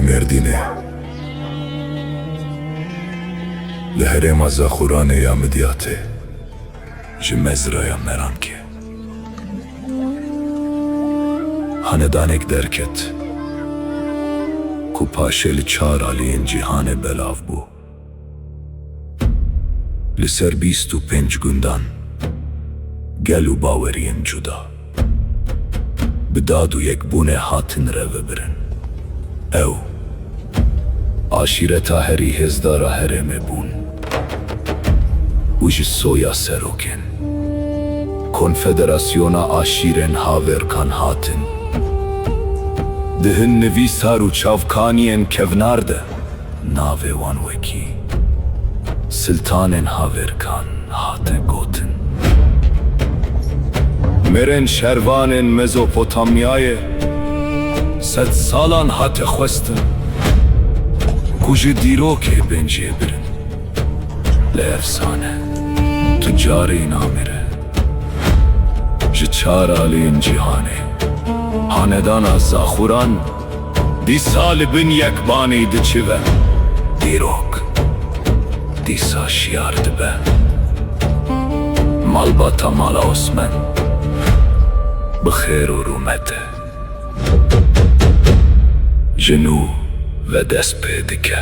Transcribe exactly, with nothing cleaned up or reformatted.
Mêrdînê, li herêma Zaxûranê ya Midyatê, ji mezraya Merankê, hanedanek derket ku paşê li çar aliyên cîhanê belav bû. Li ser bîst û pênc gundan, gel û baweriyên cuda, bi dad û yekbûnê hatin revebirin. Ew, aşîreta herî hêzdar a herêmê bûn û ji soya serokên Konfederasyona Aşîrên Havêrkan hatin. Di hin nivîsar û çavkaniyên kevnar de, navê wan wekî Siltanên Havêrkan hate gotin. Mêrên şervanên Mezopotamyayê sed salan hate xwestin ku ji dîrokê bên jêbirin. Lê efsane tu carî namire. Ji çar aliyên cîhanê, hanedana Zaxûran dîsa li bin yek banî diçive. Dîrok dîsa şiyar dibe. Malbata Mala Osman bi xêr û rûmet e. Ji nû ve dest pê dike.